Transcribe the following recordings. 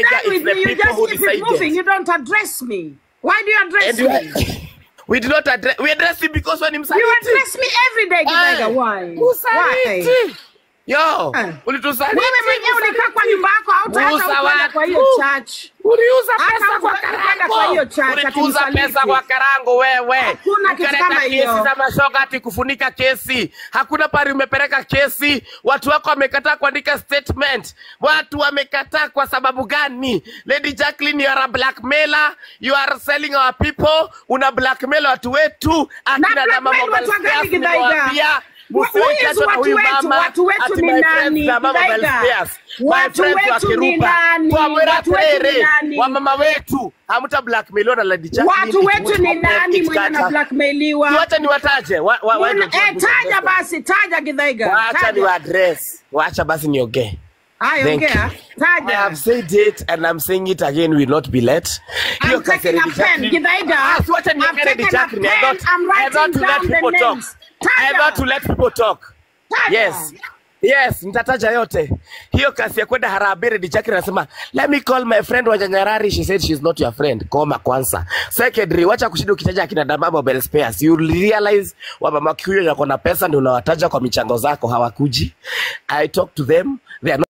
done it's with the me, you people just who keep it moving. decided. You don't address me. Why do you address And me? we do not address, we address you because wewe ni You msaliti. address me every day, Githaiga. Eh, Why? Why? msaliti. Yo, Eh. ulitusaliti, Wewe mwenyewe ulikaa kwa msaliti. nyumba yako, hata Muuza hukwenda kwa hiyo watu. church. Uliuza Hata pesa kwa hukwenda kwa hiyo Karango. church ati Ulituuza pesa msaliti. kwa Karango wewe. Hakuna kitu Ukaleta kama kesi hiyo. za mashoga ati kufunika kesi. Hakuna pari umepeleka kesi. Watu wako wamekataa kuandika statement. Watu wamekataa kwa sababu gani? Lady Jacqueline, you are a blackmailer. You are selling our people. Una blackmail watu wetu. Na Akina Dama blackmail Mobile watu wa gani, Spares Githaiga? nimewaambia Who msiwahi is chachwa na watu huyu wetu? mama Watu wetu ati ni my friends nani, Dama Mobile Githaiga? Spares. My Watu friends wetu ni wakirupa. nani? Twamwera Watu wetu ni tere. nani? Wamama wetu hamta blackmailiwa na Lady Jacqueline. Watu It wetu won't ni happen. nani It mwenye can't na happen. blackmailiwa? Wacha niwataje. Why don't you Eh, put taja address them? basi, taja Githaiga, Wacha taja. ni address. Wacha basi niongee. Haya, Thank ongea, you. I taja. have said it and I'm saying it again, will not be late. Hiyo I'm kasi ya taking a Lady pen, Jacqueline. Githaiga. Ah, si wacha I've niongee Lady taken a Jacqueline. pen. I'm I thought writing to let down the people talk. names. I thought to Taja, let people talk. taja. Yes. Yes, nitataja yote. Hiyo kasi ya kwenda harambee Lady Jacqueline anasema, "Let me call my friend Wanyanyarari." She said she's not your friend. Koma kwanza. Secondary, wacha kushinda ukitaja akina Dama Mobile Spares. You realize wamama Kikuyu wako na pesa ndio unawataja kwa michango zako hawakuji. I talk to them. They are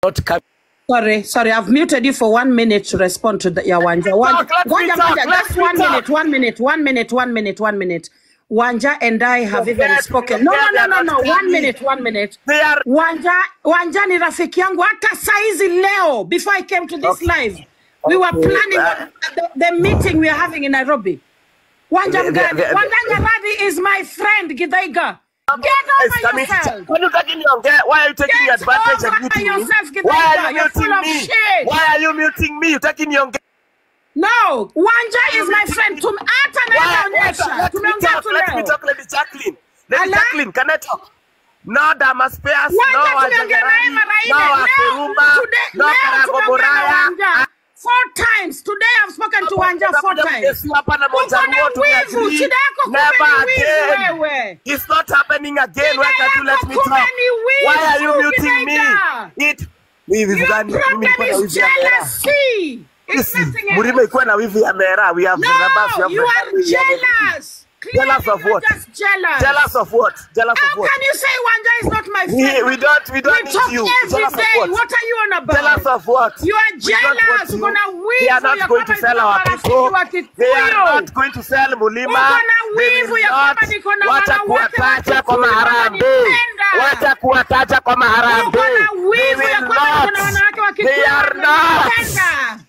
not coming. Sorry, sorry, I've muted you for 1 minute to respond to the ya Wanja. Wanja, Talk, let me Wanja, talk, Wanja, let just me 1 talk. minute, 1 minute, 1 minute, 1 minute, 1 minute. Wanja and I have even Forget, spoken. No, no, forget, they no, are no, not no. 1 coming. minute, 1 minute. They are Wanja, Wanja ni rafiki yangu hata saizi leo before I came to this okay. live. We were Okay. planning the meeting we are having in Nairobi. Wanja mgani? Wanja Nyarari is my friend, Githaiga. Get Is over coming to yourself. Why are you taking niongee? Why are you taking Get advantage and over muting me? yourself, Why are Githaiga. you You're full muting of me? shit. Why are you muting me? Utaki niongee? No, Wanja Why are is you my muting friend. me? Hata Why? naweza Wait, onyesha. let me Tumeongea talk. tu Let me leo. talk, Lady Jacqueline. Lady Ala? Jacqueline, can I talk? No Dama Spares, no Wanja tumeongea naye Wanyanyarari, mara no nne. Leo, Wakerumba, today, no leo Karango tumeongea na Boraya. Wanja 4 times. Today I've spoken to Wanja 4 Tutakuja times. kukesi hapa na Uko na Mojaruo wivu. tumeagree. Shida yako kumbe Never ni wivu again. wewe. It's not happening again. Shida Why can't you let yako me kumbe talk? ni Why are you wivu, muting me? Githaiga. It wivu Your gani? Mimi problem nilikuwa na is wivu ya Mera. jealousy. It's Listen, nothing Murima else. ikuwa na wivu ya Mera. We have the numbers, we No, have you the are money, we have everything. jealous. Clearly, Jealous of you are what? just jealous. Jealous of what? Jealous How of what? can you say Wanja is not my friend? We don't We need talk you. every Jealous of day. what? What are you on Jealous about? of what? You are We don't want jealous. Uko you. na They are wivu not ya going kwamba to sell niko na our marafiki people. wa They are Kikuyu. not going to sell Uko Mulima. na They wivu will ya not. kwamba niko na Wacha wanawake wa kuwataja kwa Kikuyu maharambee. wananipenda. Wacha kuwataja kwa Uko maharambee. na They wivu ya will kwamba niko not. na wanawake wa They Kikuyu are not. wananipenda.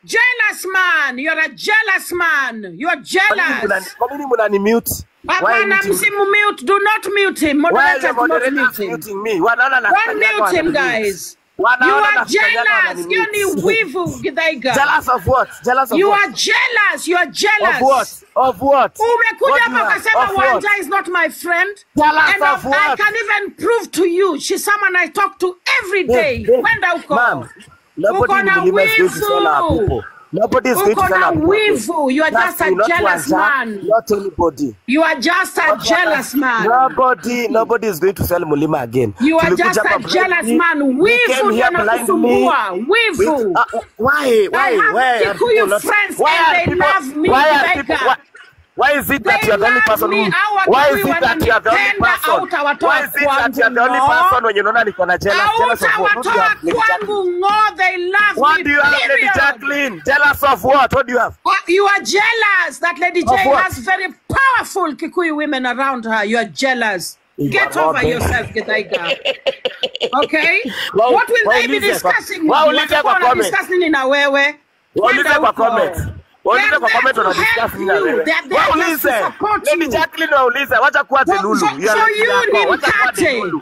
Jealous man. You're a jealous man. You're jealous. Kwa nini mnani mute? Why are you Hapana, muting me? msimu mute. Do not mute him. Why are Moderators, the do not moderators mute him. muting me? Wanaona Don't nakufanyaga mute him, wanani mute. guys. You Wanaona are nakufanyaga jealous. wanani Hiyo ni mute. wivu, Githaiga. Jealous of what? Jealous of You what? are jealous. You are Of jealous. what? Of what? Umekuja What do you hapa have? ukasema Of what? Wanja is not my friend. Jealous And of I what? can even prove to you she's someone I talk to every Babe, day. babe, Kwenda huko. ma'am, nobody Uko in na Mulima is going to sell our wivu. people. Nobody is going to Uko sell na our people again. wivu. You are Trust just a me, not jealous Wanja, man. not anybody. You are just a Not jealous man. Nobody is going to sell Mulima again. You are Tulikuja just hapa a jealous blindly. man. We Wivu came ndio here blindly. anakusumbua. We, Wivu. why, I why, have why are people Kikuyu not? friends Why and are they people? love me, Why are people? Githaiga. Why is it that They you are the only love person me. who? Hawa Why is Kikuyu it that you are the only wananipenda, person? hautawatoa Why is it that you are kwangu the only ng'o. person when you know niko na jealous? Jealous of what? What do you Hautawatoa have, Lady Jacqueline? kwangu ng'o. They love What me, do you have, Lady period. Jacqueline? Jealous of what? What do you have? You are jealous that Lady Of J what? has very powerful Kikuyu women around her. You are jealous. You Get are over robbing. yourself, Githaiga. Okay? What will they be Waulize kwa discussing with you? waulize kwa Watakuwa comment. wanadiscuss nini na wewe? Waulize Kwenda kwa huko. comment. They Waulize are kwa there comment to wana help discuss nini na you. wewe. They are there just to Waulize. support Lady you. Jacqueline waulize, wacha kuwa So, delulu. so, You are so like you yako. ni Wacha kuwa mkate. delulu.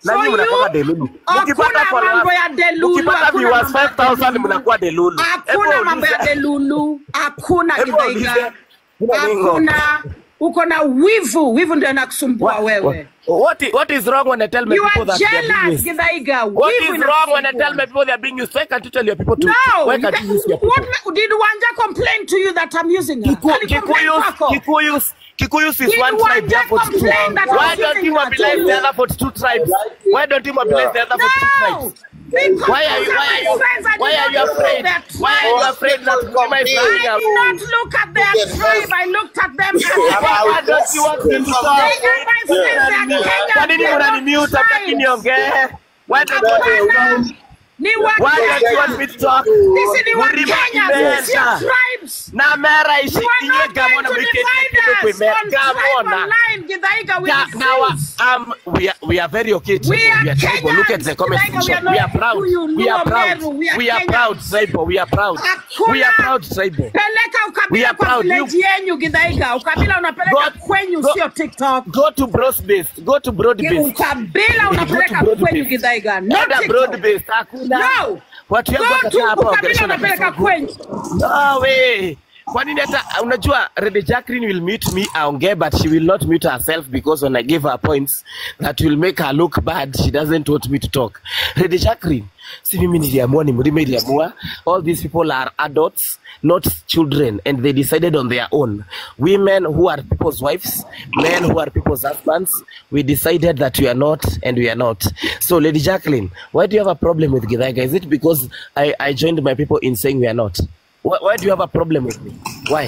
Na So nyinyi you mnakuwa delulu. Mkipata hakuna mambo followers, ya delulu, mkipata hakuna viewers mambo ya 5000 delulu. mnakuwa delulu. Hebu Hakuna mambo ya waulize. delulu, hakuna Hebu waulize. Githaiga. Kuna ningo. Hakuna. Uko na wivu, wivu ndio inakusumbua wewe. What is wrong when I tell my You people are that they are being jealous, used? Githaiga. What Wivu is wrong when I tell inakusumbua. my people they are being used? Why can't you tell your people to? No, Why can't you use your people? what did Wanja complain to you that I'm using her? Alicomplain Kikuyus, kwako? Kikuyus, Kikuyus is Did one tribe, they Wanja are 42. complain that I Why was don't using you her to mobilize the you? other 42 tribes? Why don't you mobilize the other 42 No! tribes? Because Why are you those why are are you my friends. I why did are not you look at afraid? their Why are you tribe. afraid that Mlima is I flying out? did not look at their tribe. I looked at them as Why Kenyans. don't you want me to They talk? are my friends. They are Kwa Kenyans. nini They are not mnanimute hamtaki tribes. niongee? Why don't you want me Hapana, ni Why don't you want Wakenya. me to talk? Sisi ni Mlima Wakenya, sio imeenda. tribes. Na mera You are ishikilie not going Gabona to wikendi divide kendo us kuime on tribal Gabona. line, Githaiga. We Now, refuse. we are very okay, We tribal. are We are tribal. Look at Kenyans, the comment Githaiga. We are section. not We are proud. Kikuyu, We are Luo, proud. Meru. We are We are Kenyans. proud, tribal. We are proud. We are Hakuna proud, tribal. peleka We ukabila are kwa proud. You village yenyu, Githaiga. Ukabila go unapeleka kwenyu, go sio TikTok. go to broad based. Go to broad based. Ukabila Go to unapeleka broad kwenyu, based. Githaiga, not Enda TikTok. broad based. Hakuna No. watu yangu Go watakaa to hapa ukabila waongeleshwe na unapeleka Kizungu. kwenyu. No way. Kwa nini hata unajua Rede Jacqueline will mute me aongee, but she will not mute herself because when I give her points that will make her look bad, she doesn't want me to talk. Rede Jacqueline, si mimi niliamua, ni Mlima iliamua. All these people are adults, not children, and they decided on their own. Women who are people's wives, men who are people's husbands, we decided that we are not and we are not. So Lady Jacqueline, why do you have a problem with Githaiga? Is it because I joined my people in saying we are not? Why do you have a problem with me? Why?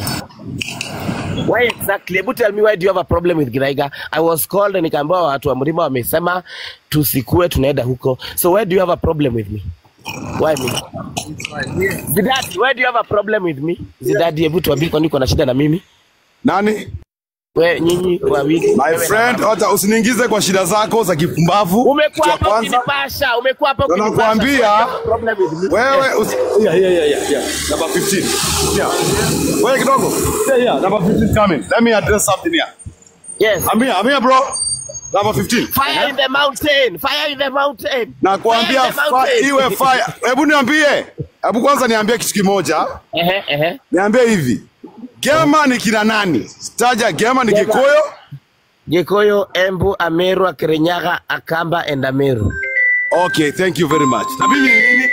Why exactly? Hebu tell me, why do you have a problem with Githaiga? I was called and nikaambiwa watu wa Mlima wamesema tusikue tunaenda huko. So why do you have a problem with me? Why me? Zidadi, why do you have a problem with me? Zidadi, hebu tuambie kwa nini uko na shida na mimi? Nani? We nyinyi wawili, My wewe na friend, mama. hata usiniingize kwa shida zako za kipumbavu. Kitu Umekuwa ya hapa kwanza ukinipasha, umekuwa hapa ndo ukinipasha. So why do you nakwambia have a problem with me? wewe Yes. usi... Yeah. Number 15. Yeah. Wewe kidogo. Yeah. Number 15 coming. Let me address something here. Yes. I'm here bro. Number 15. Fire in the mountain. Fire in the mountain. Fire in Nakwambia the mountain. iwe fire. Hebu niambie. Hebu kwanza niambie kitu kimoja. Ehe, ehe. Niambie hivi. Gema ni kina nani? Taja Gema ni Gema. Gikuyu. Gikuyu, Embu, Ameru, Kirinyaga, Akamba and Ameru. Okay, thank you very much. Na mimi ni nini?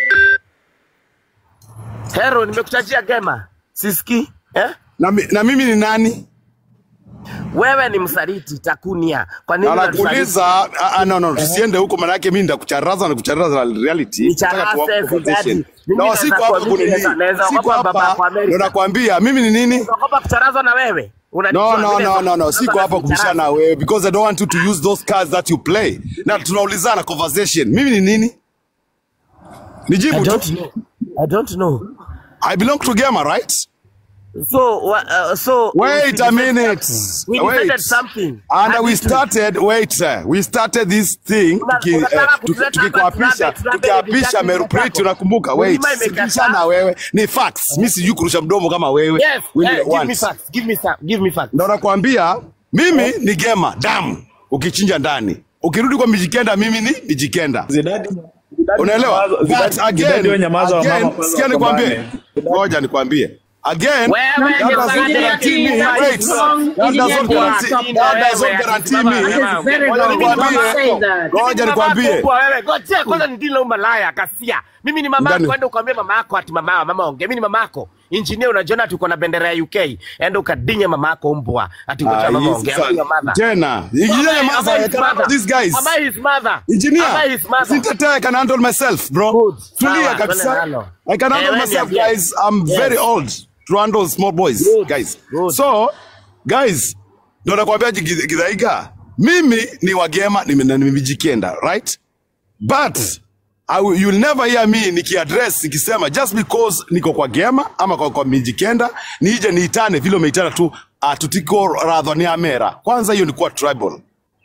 Hero, nimekutajia Gema. Siski, eh? Na mimi ni nani? Wewe ni msaliti Takunia. Kwa nini Na unatusaliti? nakuuliza, no, tusiende huko maana yake mimi nitakucharaza na kucharaza na reality. Nataka tu Nicharase conversation. Zidadi. Mimi Na naweza siko kuwa hapa mimi kunini. naweza Siko ogopa baba hapa kwa ndo Amerika. nakwambia mimi ni nini? Unaogopa kucharazwa na wewe? No, Unanijua no, mimi no, naweza no, no. kucharazwa Siko na hapa kubishana sinicharaze. na wewe because I don't want you to use those cards that you play. Na tunaulizana conversation. Mimi ni nini? I Nijibu tu. don't know. I don't know. I belong to Gema, right? So so we Wait a decided minute. we Wait. decided something. And we Hadn't we? started, wait, sir. We started this thing Unataka kutuleta hapa tukiapisha tunabe tunabe tukiapisha Lady Jacqueline Meru Priti, zako. unakumbuka? Wait, Mlima imekataa. sibishana wewe, ni facts. Mimi sijui kurusha mdomo kama wewe. Yes, We need give me want. facts. Give me some, give me facts. Ndio nakwambia mimi ni Gema damu, ukichinja ndani, ukirudi kwa Mijikenda mimi ni Mijikenda. Zidadi, Zidadi Unaelewa? nyamaza, But Zidadi, Zidadi wewe again, nyamaza, wamama again, kwanza sikia nikwambie. wapambane. Ngoja nikwambie. Again, Wewe that ni does not msaliti guarantee me. Engineer, that Wait, is wrong. that does Engineer, not please guarantee, stop that that. does not guarantee Mama, me. That is very Ngoja wrong. Don't nikwambie, say that. ngoja Mimi ni mama nikwambie. kubwa wewe. Ngoja kwanza nidile umalaya kasia. Mimi ni mama Ndani. yako, enda ukaambie mama yako ati mama mama onge. Mimi ni mama yako. Engineer, unajiona ati uko na bendera ya UK. Enda ukadinye mama yako mbwa. Ati ngoja Ah, mama hii onge. sasa Am I your mother? tena. Am Engineer I, am nyamaza, I I his can handle mother? these guys. Am I his mother? Am I Engineer, his mother? usintetee, I can handle myself, bro. Good. Tulia Sawa, twende kabisa. nalo. I can Eh, handle wewe myself, niambie. guys. I'm very Yes. old to handle small boys, Good. guys. Good. So, guys, ndo nakwambia Githaiga, mimi ni wagema na nimejikenda, right? But you'll never hear me nikiaddress nikisema just because niko kwa Gema ama kwa Mijikenda nije niitane vile umeitana tu atutiko radho ni amera. Kwanza hiyo ni kuwa tribal.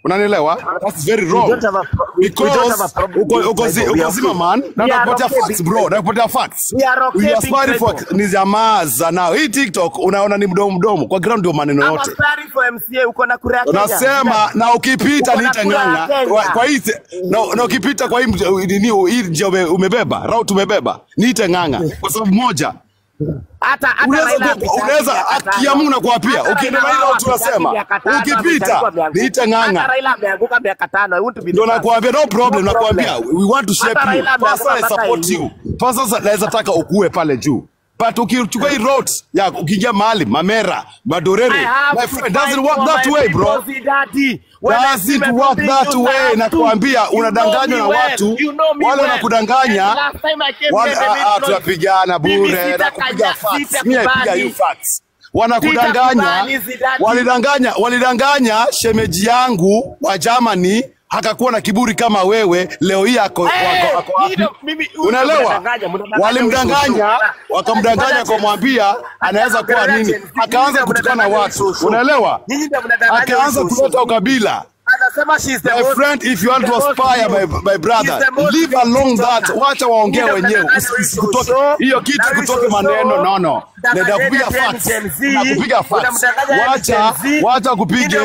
Unanielewa? That's very We wrong. don't have a we don't have a Because problem uko being uko zi, tribal. We uko are zima okay. man, na We are nakupatia okay facts being bro, tribal. nakupatia facts. We are okay We being aspiring for tribal. ni jamaa za now. Hii TikTok unaona ni mdomo mdomo. Kwa ground ndio maneno I'm yote. aspiring for MCA. Uko na kura ya Kenya. Nasema Zidadi. na ukipita Uko na niite kura ya ng'ang'a Kenya. kwa hii na ukipita kwa hii nini hii njia umebeba route umebeba niite ng'ang'a kwa sababu moja Hata hata unaweza Raila unaweza miaka haki ya tano. Mungu nakuapia Hata ukienda Raila na ile wao route hapitaki unasema miaka tano, ukipita amechagua ameanguka. niite Hata ng'ang'a Raila ameanguka miaka tano. I want to be ndio the first. nakuambia no problem No nakuambia problem. we want to shape Hata you Raila ameanguka personally I mpaka support EU. you personally naweza taka ukue pale juu But ukichukua hii route ya ukiingia mahali Mamera, Madorere, my friend, doesn't work that way, bro. Doesn't work that way. Nakwambia unadanganywa na watu wale wanakudanganya. Tunapigana bure na kupiga facts. Mimi napiga you facts. Wanakudanganya, walidanganya shemeji yangu wa Germany hakakuwa na kiburi kama wewe. Leo hii ako wapi? Unaelewa? Walimdanganya, wakamdanganya kumwambia anaweza kuwa nini, akaanza kutukana watu. Unaelewa? Akaanza kuleta ukabila. My friend, if you want to aspire, my brother, leave alone that. Wacha waongee wenyewe. Usikutoke hiyo kitu, kutoke maneno. No. Nenda kupiga facts. Nakupiga facts. Wacha kupige,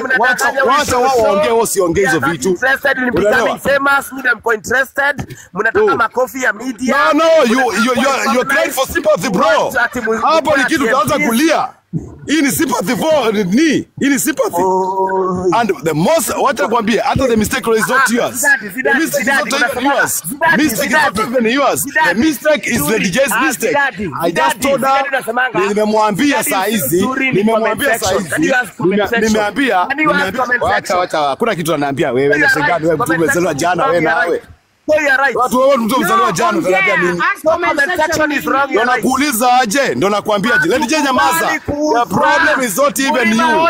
wacha wao waongee, wao siongee hizo vitu. Interested in becoming famous, mimi mko interested, mnataka makofi ya media. No, you crying for sympathy, bro. Hapo ni kitu utaanza kulia. Hii ni sympathy for ni. Hii ni sympathy. And the most, wacha nikwambie, hata the mistake is not yours. The mistake is not even yours. Mistake is not even yours. The mistake is the DJ's mistake. I just told her, nimemwambia saa hizi, nimeambia, wacha, kuna kitu ananiambia wewe, nashangaa wewe mtu umezaliwa jana wewe na wewe. Watu wewe mtu umezaliwa jana unaniambia nini? Ndio nakuuliza aje, ndio nakwambia aje. Let DJ nyamaza. The problem is not even you.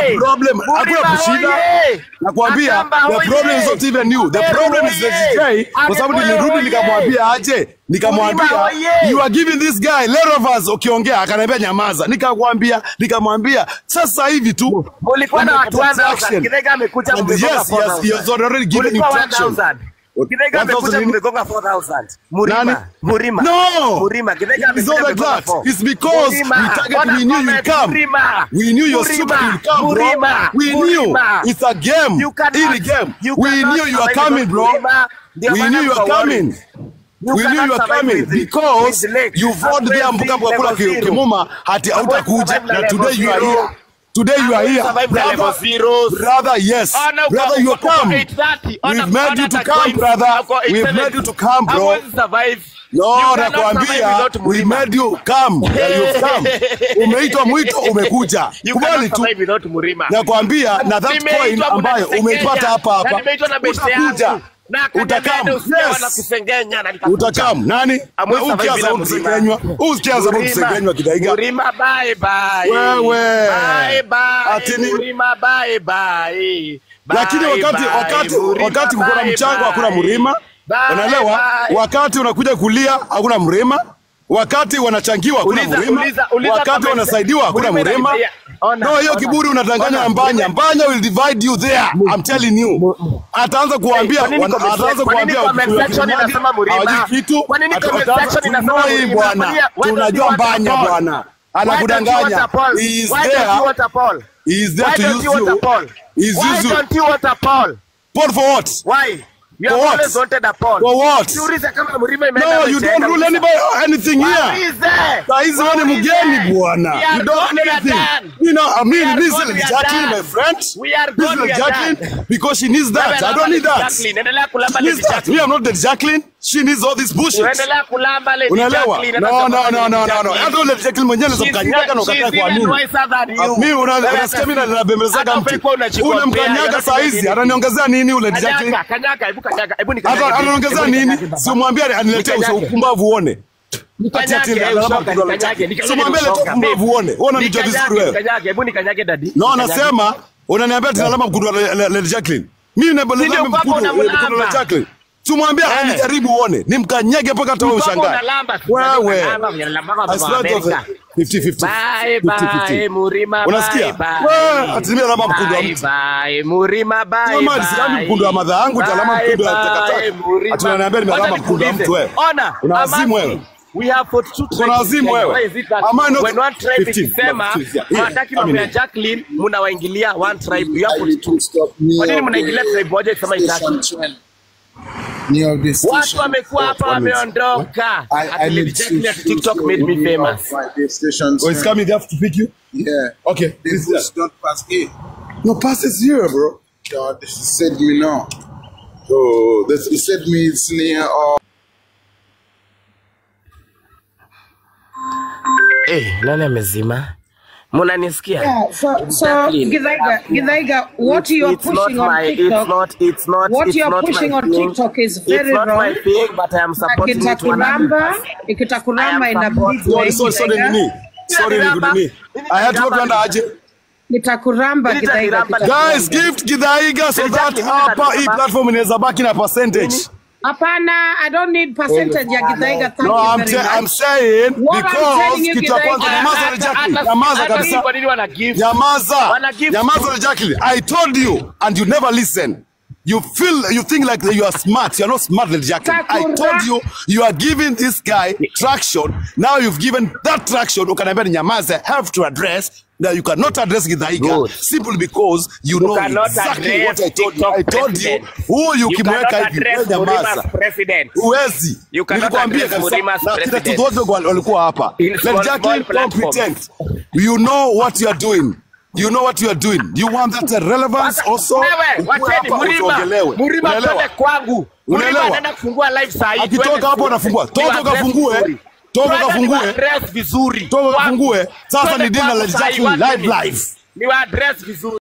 The problem hakuna kushinda. Nakwambia the problem is not even you. The problem is the DJ, kwa sababu nilirudi nikamwambia aje, nikamwambia you are giving this guy lot of us ukiongea, akaniambia nyamaza. Nikamwambia sasa hivi tu mulikuwa na watu 1000. Kidega amekuja mmegonga 4000. Yes, he has already given you traction. Kidega amekuja mmegonga 4000. Murima. No. Murima. Kidega amekuja like that. It's because we target, we knew you'd come. We knew your super would come, bro. We knew it's a game. In a game. We knew you are coming, bro. We knew you are coming. We knew you are coming because you fought there mpaka kula kimuma hati hautakuja, na today you are here. Today you are here, brother, yes, brother, you come. We've made you to come, brother. We've made you to come, bro. No, nakwambia, we made you come. You've come. Umeitwa mwito, umekuja. Kubali tu. Nakwambia, na that coin ambayo umeipata hapa hapa, utakuja. Utakam. Yes. Utakam. Nani? Ukianza kusengenywa. Ukianza kusengenywa Kidaiga. Murima bye bye. Wewe. Bye bye. Atini. Murima bye bye. Lakini wakati kuko na mchango hakuna Murima. Unaelewa? Wakati unakuja kulia hakuna Murima. Wakati wanachangiwa hakuna Murima. Wakati wanasaidiwa hakuna Murima. No, hiyo kiburi unadanganya Mbanya. Mbanya will divide you there. I'm telling you. Ataanza kuambia, inasema kitu. Kwa nini comment section inasema Murima bwana? Tunajua Mbanya bwana. Anakudanganya. He is there. He is there to use you. He is Why don't you want a Paul? Paul for what? Why? You have always wanted a Paul. For what? No, you don't rule anybody anything here. Saizi wewe ni mgeni bwana. You don't know anything. You know, I mean, this is Jacqueline, my friend. We are gone, this is Jacqueline because she needs that. I don't need that. Needs that. Me, I'm not the Jacqueline. She needs all this bullshit. Unaelewa? No. I don't let Jacqueline mwenyewe anaweza kukanyaga na ukataa kuamini. Mimi unasikia mimi nabembelezaga mtu. Unamkanyaga saa hizi, ananiongezea nini ule Jacqueline? Kanyaga, hebu kanyaga, hebu nikanyaga. Ananiongezea nini? Si umwambie aniletee upumbavu uone. Simwambie leta upumbavu uone. Wewe unanijua vizuri wewe. Kanyage, hebu nikanyage daddy. No, nasema unaniambia tunalamba mkudu wa Jacqueline. Mimi nabembeleza mkudu wa Jacqueline. Tumwambia anijaribu uone. Nimkanyage mpaka hata wewe ushangae. Wewe. 50-50. Bye bye Murima. Unasikia? Wewe atimia lamba mkundu wa mtu. Bye Murima bye. Kama silami mkundu wa madha yangu, talama mkundu wa takataka. Atunaniambia nimelamba mkundu wa mtu wewe. Ona, unawazimu wewe. We have 42 tribes. Unawazimu wewe. When one tribe ikisema hawataki mambo ya Jacqueline, mnawaingilia one tribe. You have 42. Kwa nini mnaingilia tribe moja ikisema itaki? Watu wamekuwa hapa wameondoka. I need to TikTok made me famous. Oh, it's coming, they have to pick you? Yeah. Okay. This is not pass A. No, pass is here, bro. God, this said me now. Oh, this he said me it's near or Nani amezima? Munanisikia? Yeah, so Githaiga, what you are pushing on TikTok, what you are pushing on TikTok is very it's not wrong. My thing, but I am supporting it 100%. Ikitakuramba in a big way. Sorry, nini. I had to kwenda aje. Nitakuramba Githaiga. Guys, gift Githaiga so that hapa hii platform inaweza baki na percentage. Hapana, I don't need percentage ya Githaiga. Thank no, you very much. I'm saying because kitu ya kwanza, nyamaza Jackie, nyamaza kabisa. Nyamaza Jackie. I told you and you never listen. You feel, you think like you are smart. You are not smart, Jackie. I told you, you are giving this guy traction. Now you've given that traction. Ukaniambia ni nyamaza, have to address. Now you cannot address Githaiga simply because you know exactly what I told you. I told you huyu ukimweka hivi nyamaza. Huwezi. Nilikwambia kabisa. Na kila kitu wote walikuwa hapa. Let Jackie, don't pretend. You know what you are doing. You know what you are doing. You want that relevance also. Wacheni Murima. Murima twende kwangu. Murima anaenda kufungua live saa hii. Akitoka hapo anafungua. Toka kafungue. Toka kafungue. Address vizuri. Toka kafungue. Sasa ni dinner la Jackie live live. Ni wa address vizuri.